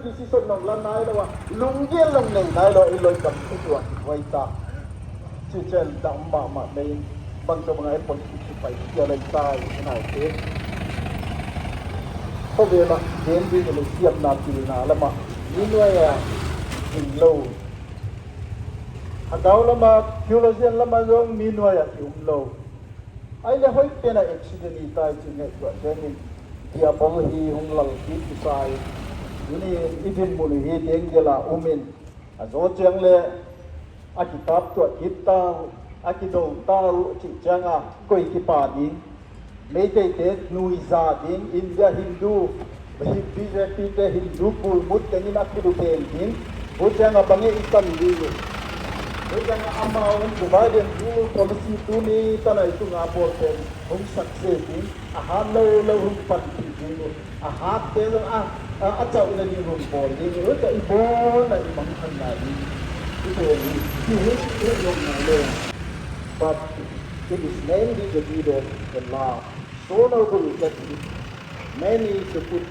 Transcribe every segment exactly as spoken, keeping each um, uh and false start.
Decision nong la nai lo a, lunggel nong nei nai lo, i lo kam thu tuan vai ta. Chi chen dam ma ma nei, bang ka bang ai politics chu pai tia lai tai nai te. Khawvela gen ding le siamna pilna lama mi nuaia ding lo. A dau lama theologian lama zong mi nuaia um lo. Ai le hoi pena accident i tai chi ngai tua chenin Diabol hi hung lal kit i sai. Tuni i dinmun hi deng dela umin. A zo cheng le a kitap tua kit tau, a kido tau chi changa koi kipa ding. Meitei te nuiza ding, India Hindu, hi B J P te Hindu pul mut tengin a kidu pen ding. Hu changa bange i tan ding. Hu changa amau divide and rule policy tuni tanai chunga bol pen hung success ding. A han lo lo hung pan ding. A hat te lo a, a, a chau na ding hung bol ding. Hu cha i bol na i mang khan na ding. I bol ding. Ti hi, i lo na lo. But it is mainly the deed of the love. So noble that it many to put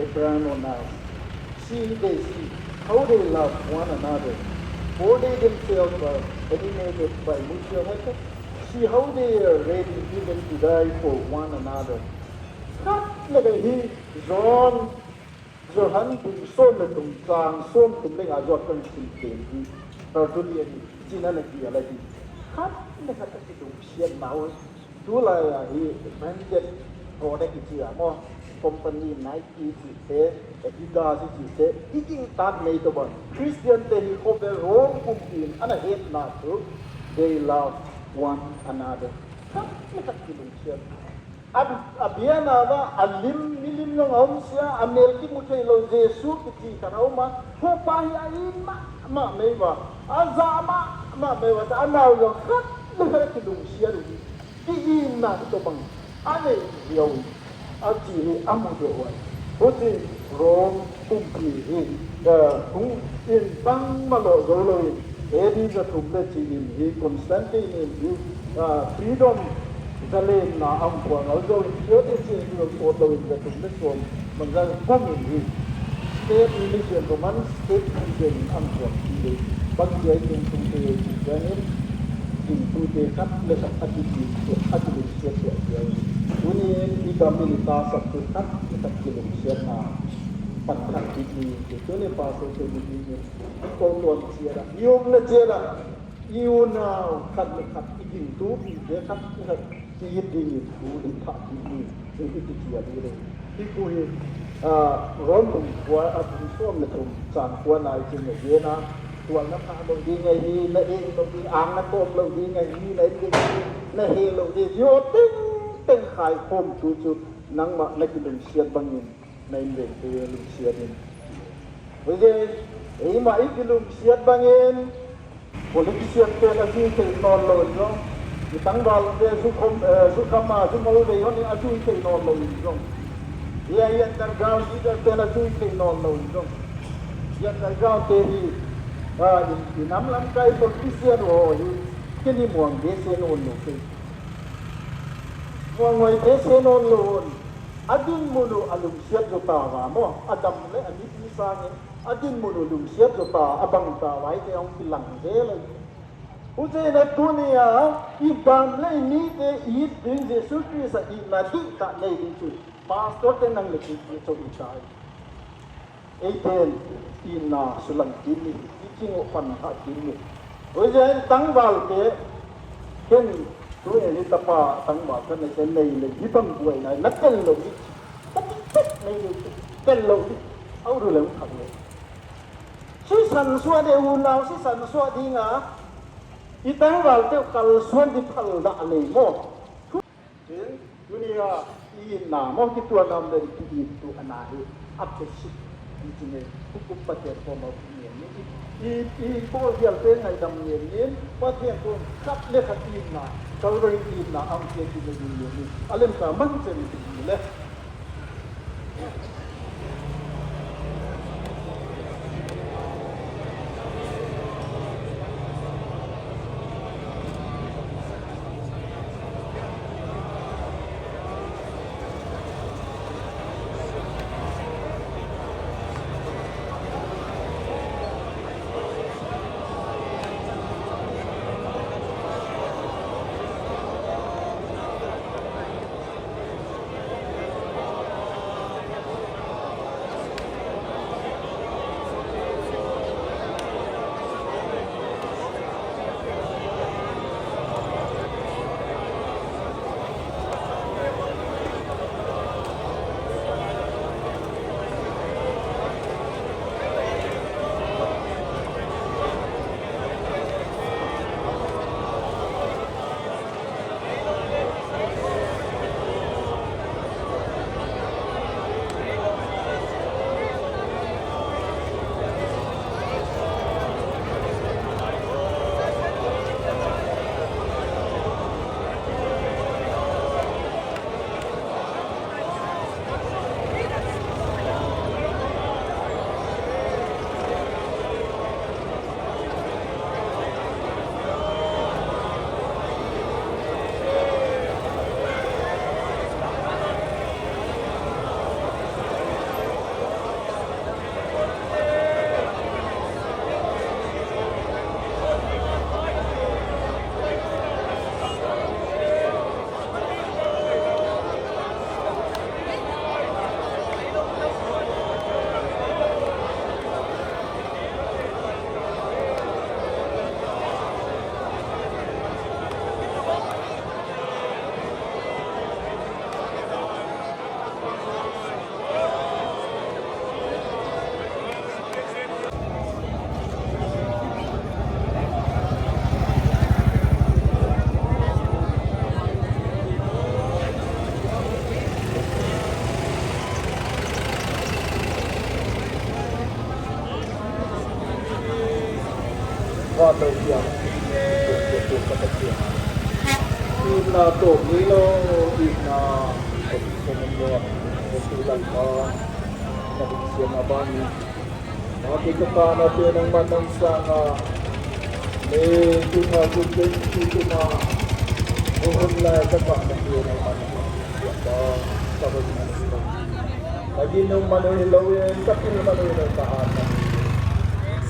a brand on us. See, they see how they love one another. For they themselves are animated by mutual hatred. See how they are ready even to die for one another. Khat le khat hi John Johan bung sawm le thum chang sawm thum le nga zawt kan sim pen hi. Tertullian hi chin a na ti a la hi. Khat le khat a kilungsiet nau. Tulai a hi branded product i chi a maw. Company Nike chi te, Adidas chi te, i ging tak nei to ban. Christian te hi khawvel Rome kumpi'n a na hetna chu. They love one another. Khat le khat kilungsiet. A, a biana va, a lim, milim nong a um sia, a mel kimu thei lo Jesu kiti khan a um a, Fapa hi a in ma, ma mei va, a za ma, ma mei va, a nau lo khat le khat kilungsiet u. Ki inna hi to bang, a nei riau, a chi hi a mu do wa. Hu chi Rome kumpi hi, eh, hung in bang ma lo zo lo in, A D za thum le chi in hi Constantine in hi, ah, freedom zalenna ang puang al zo in, A D chi in lo sawt lo in za thum le sawm, man za kum in hi. State religion, Roman state religion in ang puang chi le, bang chi ai tung tung te chi chiang in, tung tu te khat le khat a ti chi, a ti le chi chi a ti ai. Tuni in i dam in i ta sak tu khat le khat kilungsietna. Pan khat ti ti, tuni pastor te ti ti. Ko tuan chiara, i umna chiara, i unau khat le khat, i ding tu, i de khat le khat, i ding in tu, i tha, i ni, i ti chiara i re. Hi ku hi, ah, Rom bung kua, a bung sawm le thum, chang kua nai chin le ye na, tuan na pha lo ding ngai hi, na eng lo ding, ang na kom lo ding ngai hi, na eng ding hi, na he lo ding, yo teng, teng khai khom tu chu, nangma na kilungsiet bangin. Na inrengtu lungsiet in. Hui je, eima i kilungsiet bangin, politician te na zui thei nawn lo in zong. I tangval te zu khom, eh, zu kham a, zu mo ve hon a zui thei nawn lo in zong. Ia, ia underground leader te na zui thei nawn lo in zong. Ia underground te hi, ah, in, in am lam kai politician ho hi, kini muang de se nawn lo se. Muang ngoi de se nawn lo in. A dinmun u a lungsiet zo ta va maw, a dam le a mit mi sangin, a dinmun u lungsiet zo ta, a bang ta vai te hong kilang zel a. Hu che na tuni a, i dam le i mi te i it ding Jesu Krista i na ding ta nei ding chu, pastor te nang le chu i chau i tai. Ei ten, i na sulang kit ni, i ching o pan ha kit ni. Oi zen tangval te, ken, tu en i tapa tangval kan nei ken nei le, hi bang buai nai, na tel lo ni. Ka ti tek nei le, tel lo ni. Au ru le um khak le. Sisan suah de unau, sisan suah ding a. I tangval te kal suan di phal da le mo. Tin, tunia i na mo ki tua nam le ki i tu ana hi. Ap te si. I ti ne, ku ku pa te ko mo ni ni. I, i bol hial te ngai dam ni ni. Pa te ko kap le kha i na. Kal ro i na am te ki ni ni ni. Alem ka man chen ni le. Pa to hiam, ko ko ko ka ti. Ina to ni lo, ina ko ko mo, ko tu lan pa, na bi siam a ba ni. Ma ki ka pa na te nang man nang sa nga. Me tu na tu te tu tu ma. Ko hon lai ka pa na te nang man nang sa nga. Ka ba ni. Ka gi nung manu hi lo yen, ka pil manu hi lo ka han manu.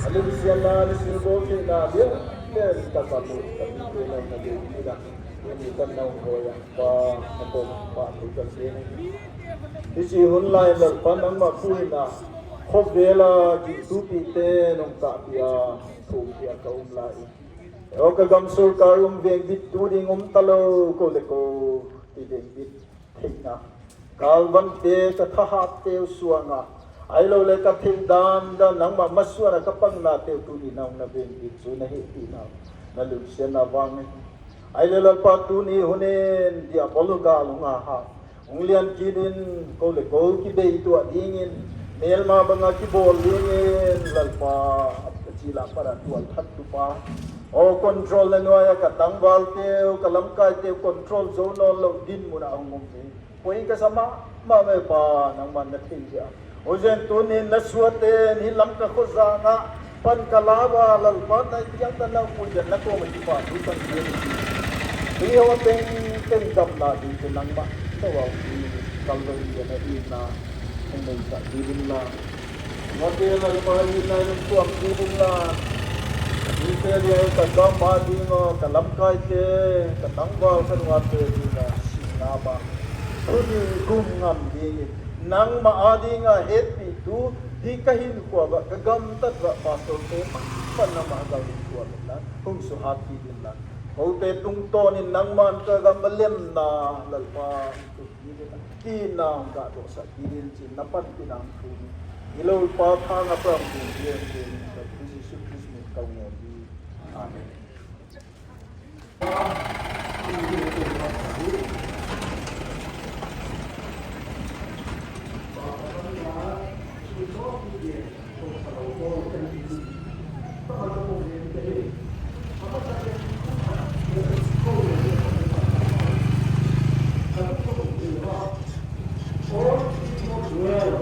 A lungsiatna ni sil bo ke na dia, yen ka sa mu, ka ti ke na na de ni da. Yen ni kan nau ko ya, pa, ka ko, pa, tu ka se ni. Hi si hun lai Lalpa nangma puina, khawvela, ki tu pi te nong ta pia, thu pia ka um lai. O ka gam sawrkar um veng bit tu ding um ta lo, ko le ko, ti veng bit. Theina. Kalvan te ka thahat teu suanga. Ai lo le ka thil dan dan nangma masuana ka pangna teu tu ni nang na veng bit chu na hi ti na. Na lungsiatna vang. Ai le Lalpa tu ni hunin dia bolu ga lunga ha. Hung lian kinin ko le ko ki bei tua dingin. Melma banga ki bol dingin Lalpa. Ka chi la para tual that tu pa. O control na nuaia ka tangval teu, ka lamkai teu control zo naw lo ding muna hung um ni. Poi ka sa ma, ma me pa, nangman na thei dia. O zen tu ni na suate, ni lam ka khawzanga, pan ka lawa, Lalpa na tiang ta na poi zen na ko ma ti pa, tu kan dia ni. Ni o teng, teng dam na ding tu nangma, na wa u ni, kal lo ni na i na, hung nei ta di ding la. Ngate Lalpa i na lungtuam ti ding la. Ngate le ka gam a ding o, ka lamkai te, ka tangval ka nuate ding a, sina ba. Tuni kum ngam ding, nangma a ding a hetpi tu, di ka hin khua ba, ka gam tat ba, pastor te, pa, pa nangma gam in khua ba la, hung suhat ti ding la. Ko te tungtawnin nangman ka gam ba lem na, Lalpa. Ki nang ka to sa ki din chin na pan ki nang thu ni. I lo pa tha nga pram din din din ka Jisu Krist min ka nge di. Amen. All is not well.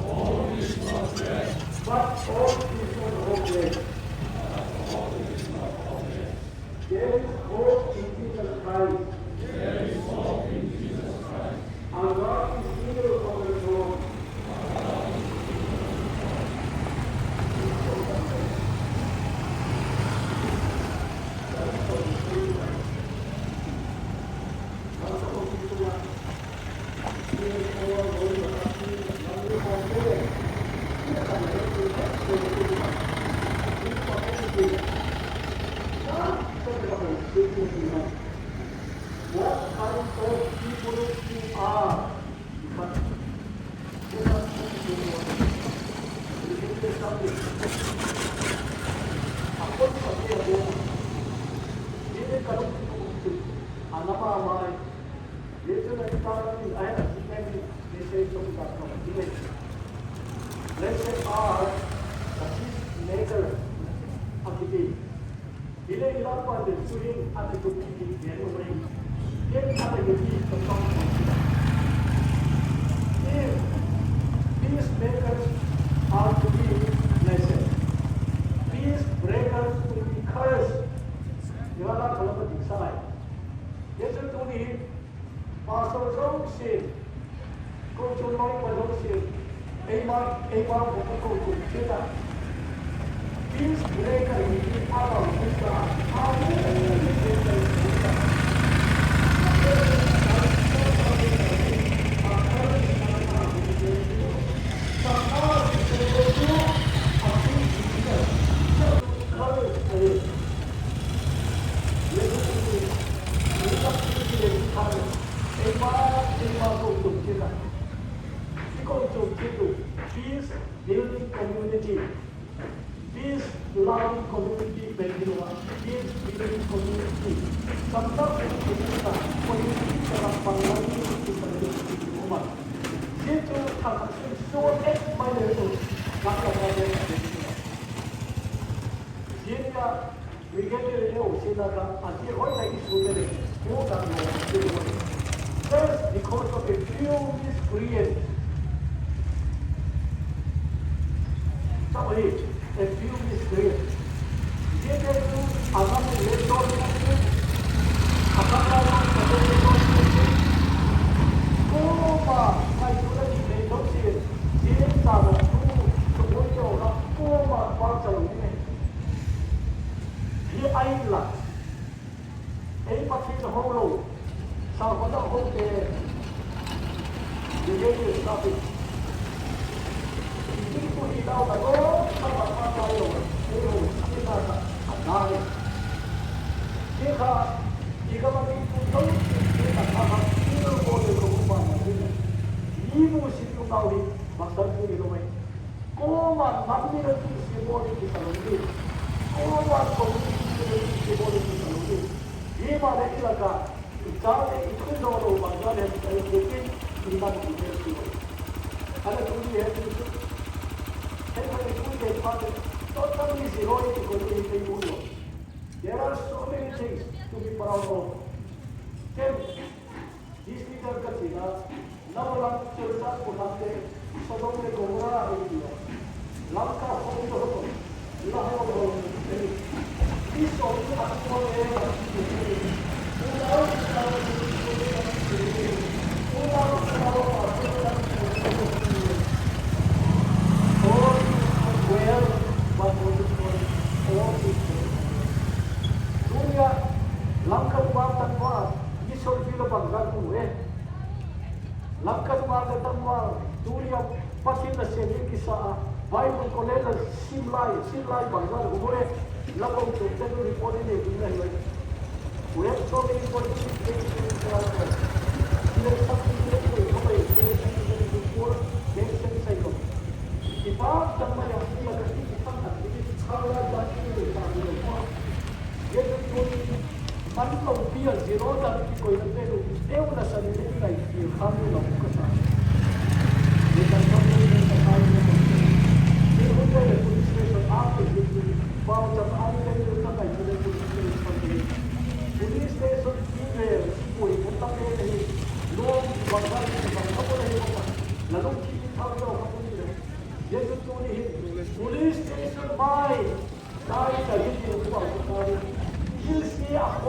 All is not well. But all is not hopeless. There is hope in Jesus Christ. There is hope in Jesus Christ. Our God is still on the throne. What kind of people you are? Blessed are the peacemakers. Hi le i Lalpa te chu hin a ti kut ti ti ven lo ring. Ken a ti kut ti ka pang pang si. If peacemakers are to be blessed, peace breakers will be cursed. I Lalpa ka lo ti sai. Ye chu tu ni Pastor Joseph, Kochuam Lawyer Joseph, eima, eima, ko ko ko cheta. Peace breaker ni ki a lo cheta. A lo cheta. Ei pa, ei pa ko tum kira. Ei ko tum kira. Peace building community. Peace loving community building wa. Peace building community. Samta ko tum kira. Community ka panglang ni ko tum kira. Situ tak so ek mai le to. Kaka ka de. Situ ya. Brigadier Leo Sina ka a ti hoi na issue te le, mo ka mo te hoi. Just because of a few miscreants. Chau hi, a few miscreants. Ye te tu, a ka mo le to le to. A ka ka mo le to le to. Ko ma, kai tu le ni le to si. Ye ta lo tu, tu mo yo la, ko ma, pa chau ni. Hi a inla. Ei Pathien ho lo. Sa ko ta ho te. Ni ye ye sa pi. Ni ku hi dau ta lo. Sa ma ma ta lo. Ei ho si ta ta. A ta ni. Si ka. I ka ma ni ku to. Si ta ka ma. Ni lo ko le ko ma ma ni. Ni mu si tu nau hi. Ma sa tu ni lo mai. Ko ma, man ni lo ti si bo ni ki sa lo ni. Ko ma, ko ni ti si bo ni ki sa lo ni. Hi ma le i la ka. I cha le i thu zo lo ba za le i ke ti i ma ni ke ti lo. Ala tu ni he ti su. He ma ni ku ke pa le. To ta ni si lo i ko ni ke bu lo. There are so many things to be proud of. Then, History ka ti na, Noah lam church a pu lam te, Sodom le Gomorrah ei ti a. Lamka home to ho, la ho ho, ei. This song is a song, eh, all is well, but what is going, all is well. Tunia, Lamka lam tangval, Mission Field a bang zat hmu e. Lamka lam tangval, tunia Pathien nasem hi kisa a, Bible college la sim lai, sim lai bang zat hmu e. La bang chu te du report ni ding la hi. We have so many politics, politics, politics. Election, election, election, election, election, election, election. Ki pa, tang ma ya, ki la ka ki, ki tang ka ki, ki tang la, la ki, ki tang la. Ye tu ni, man lo pi a zero dan ki koi na pe lu, eu na sa ni ni ngai ki kham ni lo ka sa. Ni kan ka ni ni ka sa ni ni ka sa. Ni hun pe le police station a pe ni ni, pau jam a ni ni ka ngai ni police station ni. Police station ni ve, si koi ko ta pe ni, lo ki ba ka ni ba ka ko ni ba ka. La lo ki ni thau lo ka ni le. Ye tu ni hi, police station mai. Police station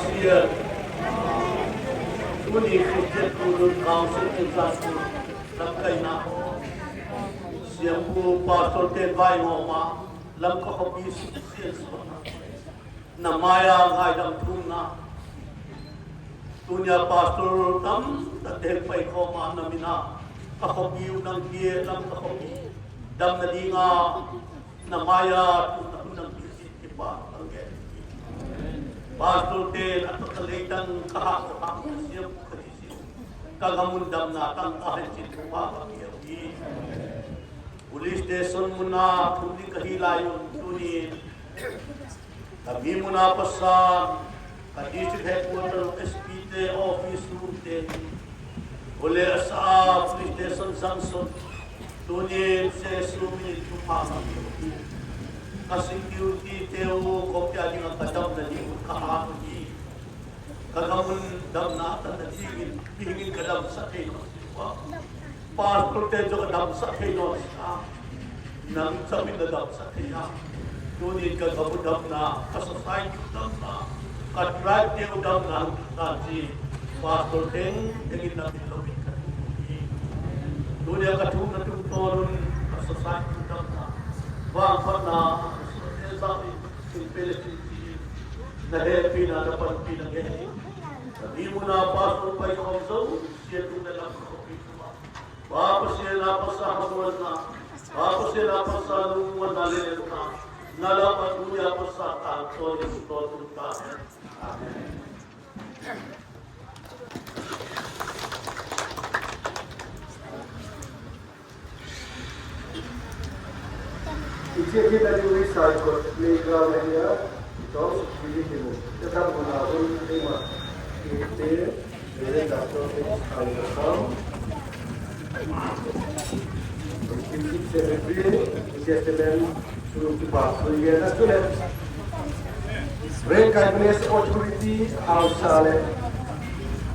Sian, tuni Christian Student Council Chungchang School lamkaina siampu pastor te vaingawnga Lamka khawpi sian suokna, na maia ngaidam thumna, tunia pastor tam tak te pei khawma na mina ka khawpi unang pie Lamka khawpi damna dinga na maia thumna unang pie si ti pa ang ke. Pastor te a to ka leitang ka ha ko ha siampu ka ti si. Ka gam un damna tangka hai chin pa ka pie hi. Police station muna thum ni ka hi lai un tunin ka mi muna pasan, ka district headquarter S P te office room te, ole asa police station junction, tunin se sum ni tu pa ka mi. Ka security te u ko pia dinga ka damna ni ka ha ni. Ka gam un damna tangka dingin, mihingin ka damsak thei naw si a. Pastor te chu ka damsak thei naw si a. Nang chauin na damsak thei a. Tunin ka gam un damna, ka society damna, ka tribe te damna, ka chi. Pastor teng tengin na min lo in ka thu hi. Tunia ka thumna tum tawlun ka society damna, vangphatna, ka society in, in Palestine in, na hepina, na panpina nge. Ka mi muna pastor pei khawm zo, sia tu na lam ka khawpi tu ma. Baba sia na pasa hamuanna, Baba sia na pasa lungmuanna le le ta. Na la pa tunia pasa ta, so ni so tu ta. Amen. Ichie hi na ni wi sai ko playground area, dawng suk hi hi mu. Ka tam hun a hun hi ma. Ite, ite da to ke ai da kam. Ite se be bi, ite se ben, tu ki ba, tu ye na tu le. Rengkai Place Authority House le.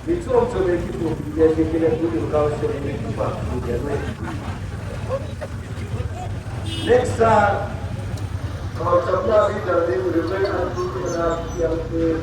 Mi chuong chuong le ki tu, ye ki ki le tu, tu ka se le ki pa, tu ye le. Next, uh, our Chapla leader, they will represent us to the Lord, young people.